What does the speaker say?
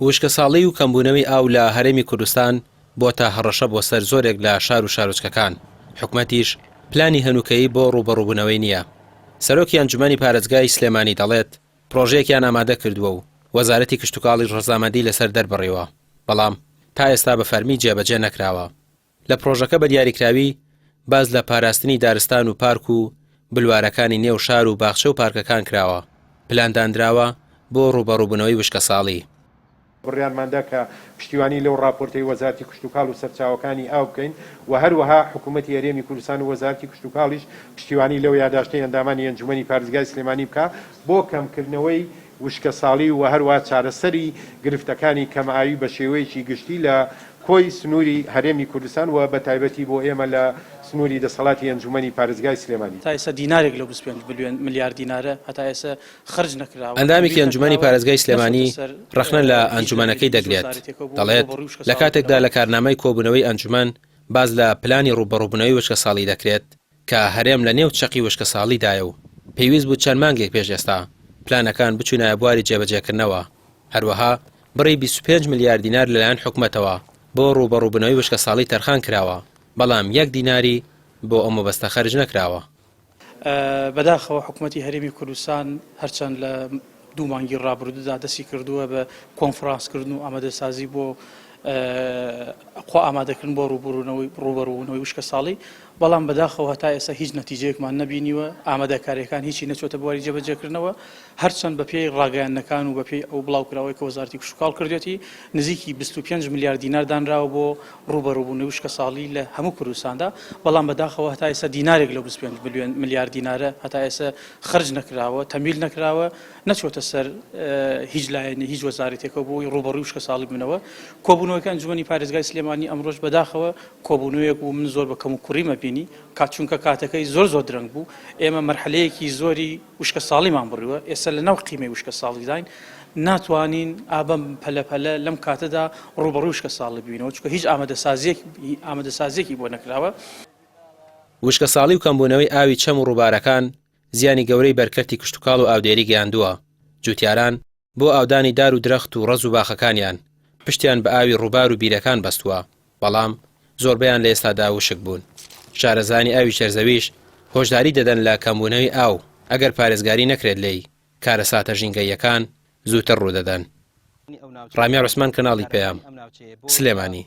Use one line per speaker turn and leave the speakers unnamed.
وشکەساڵی و کەمبوونەوەی ئاو لە هەرێمی کوردستان بۆتە هەڕەشە بۆ سەر زۆرێک لە شار و شارۆچکەکان، حکومەتیش پلانی هەنووکەیی بۆ ڕووبەڕووبوونەوەی نییە. سەرۆکی ئەنجومەنی پارێزگای سلێمانی دەڵێت، پڕۆژەیەکیان ئامادە کردووە و وەزارەتی کشتوکاڵیش ڕەزامەندی لەسەر دەربڕیوە، بەڵام تا ئێستا بە فەرمی جێبەجێ نەکراوە. لە پڕۆژەکە بە دیاریکراوی باس لە پاراستنی دارستان و پارک و بلوارەکانی نێو شار و باخچە و پارکەکان کراوە، پلان دانراوە بۆ ڕووبەڕووبوونەوەی وشکەساڵی.
بڕیارماندا کە پشتیوانی لەو ڕاپۆرتەی وەزارەتی کشتوکاڵ و سەرچاوەکانی ئاو بکەین و هەروەها حکوومەتی هەرێمی کوردستان و وەزارەتی کشتوکاڵیش پشتیوانی لەو یاداشتەی ئەندامانی ئەنجوومەنی پارێزگای سلێمانی بکا بۆ کەمکردنەوەی وشکەساڵی و هەروەها چارەسەری گرفتەکانی کەمئاوی بە شێوەیەکی گشتی لە کۆی سنووری هەرێمی کوردستان و بە تایبەتی بۆ ئێمە لە سنووری دەسەڵاتی ئەنجوومەنی پارێزگای سلێمانی.
تا ئێستا دینارێک لەو 25 بلیۆن ملیار دینارە هەتا ئێستا خەرج نەکراوە،
ئەندامێکی
تەمویل
ئەنجومەنی
نەکراوە،
پارێزگای
نەچۆتە
سلێمانی
سەر
ڕەخنە لە
هیچ
ئەنجومەنەکەی
لایەنێک، هیچ
دەگرێت،
وەزارەتێکەوە بۆ
دەڵێت،
ڕووبەڕووی
لە
وشکەساڵی
کاتێکدا
ببنەوە.
لە کارنامەی کۆبوونەوەی ئەنجومەن باس لە پلانی ڕووبەڕووبوونەوەی وشکەساڵی دەکرێت کە هەرێم لە نێو چەقی وشکەساڵیدایە و پێویست بوو چەند مانگێک پێش ئێستا پلانەکان بچوونایە بواری جێبەجێکردنەوە، هەروەها بڕی 25 ملیار دینار لەلایەن حکومەتەوە بۆ ڕووبەڕووبوونەوەی وشکەساڵی تەرخان کراوە، بەڵام یەک دیناری بۆ ئەو مەبەستە خەرج نەکراوە.
بەداخەوە حکومەتی هەرێمی کوردستان هەرچەند لە دوو مانگی ڕابردوودا دەستی کردووە بە کۆنفرانس کردن و ئامادەسازی بۆ خۆ ئامادەکردن بۆ ڕووبەڕوونەوەی ڕووبەڕوونەوەی وشکە ساڵی بەڵام بەداخەوە هەتا ئێستا هیچ نەتیجەیەکمان نەبینیوە ئامادەکاریەکان هیچی نەچۆتە بواری جێبەجێکردنەوە هەرچەند بەپێی ڕاگەیاندنەکان و بەپێی ئەو بڵاوکراوەی کە وەزارەتی کشتوکاڵ کردوێتی نزیکی 25 ملیار دینار دانراوە بۆ ڕووبەڕووبوونەوەی وشکەساڵی لە هەموو کوردستاندا، بەڵام بەداخەوە هەتا ئێستا دینارێک لەو 25 بلیۆن ملیار دینارە هەتا ئێستا خەرج نەکراوە، تەمویل نەکراوە، نەچۆتە سەر هیچ لایەنێ، هیچ وەزارەتێکەوە بۆ ئەوەی ڕووبەڕووی وشکەساڵی ببنەوە. کۆبوونەوەکە ئەنجومەنی پارێزگای سلێمانی ئەمڕۆش بەداخەوە کۆبوونەوەیەک بوو من زۆر بە کەموکوڕیم ئەبینی، چونکە کاتەکەی زۆر زۆر درەنگ بوو، ئێمە مەرحەلەیەکی زۆری وشکە ساڵیمان بڕیوە، ئێستا لە ناو قیمەی وشکە ساڵیداین، ناتوانین ئا بەم پەلە پەلە لەم کاتەدا ڕووبەڕووی وشکە ساڵی ببینەوە، چونکە هیچ ئامادەسازیەک ئامادەسازیەکی بۆ نەکراوە.
وشکە ساڵی و کەمبوونەوەی ئاوی چەم و ڕووبارەکان زیانی گەورەی بەر کەرتی کشتوکاڵ و ئاودێری گەیاندووە، جووتیاران بۆ ئاودانی دار و درەخت و ڕەز و باخەکانیان پشتیان بە ئاوی ڕووبار و بیرەکان بەستووە، بەڵام زۆربەیان لە ئێستادا وشک بوون. شارەزایانی ئاوی ژێرزەویش هۆشداری دەدەن لە کەمبوونەوەی ئاو، ئەگەر پارێزگاری نەکرێت لێی، کارەساتە ژینگەییەکان زووتر ڕوودەدەن. ڕامیار عوسمان کەناڵی پەیام، سلێمانی.